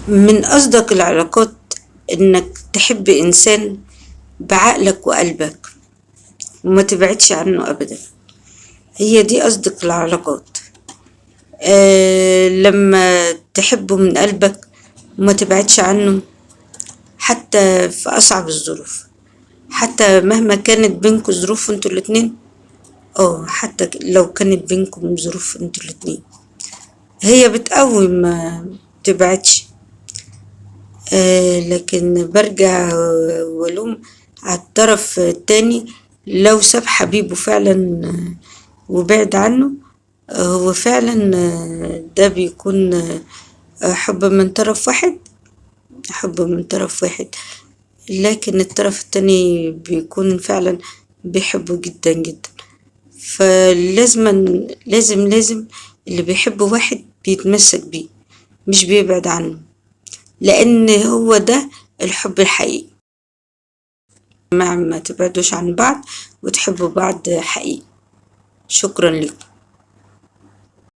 من أصدق العلاقات إنك تحب إنسان بعقلك وقلبك وما تبعدش عنه أبدا. هي دي أصدق العلاقات. لما تحبه من قلبك وما تبعدش عنه حتى في أصعب الظروف، حتى مهما كانت بينكم ظروف انتوا الاتنين، حتى لو كانت بينكم ظروف انتوا الاتنين، هي بتقوي ما تبعدش. لكن برجع ولوم على الطرف التاني لو ساب حبيبه فعلا وبعد عنه، هو فعلا ده بيكون حب من طرف واحد، حب من طرف واحد، لكن الطرف التاني بيكون فعلا بيحبه جدا جدا. فلازم لازم لازم اللي بيحب واحد بيتمسك بيه، مش بيبعد عنه، لأن هو ده الحب الحقيقي. ما تبعدوش عن بعض وتحبوا بعض حقيقي. شكرا لكم.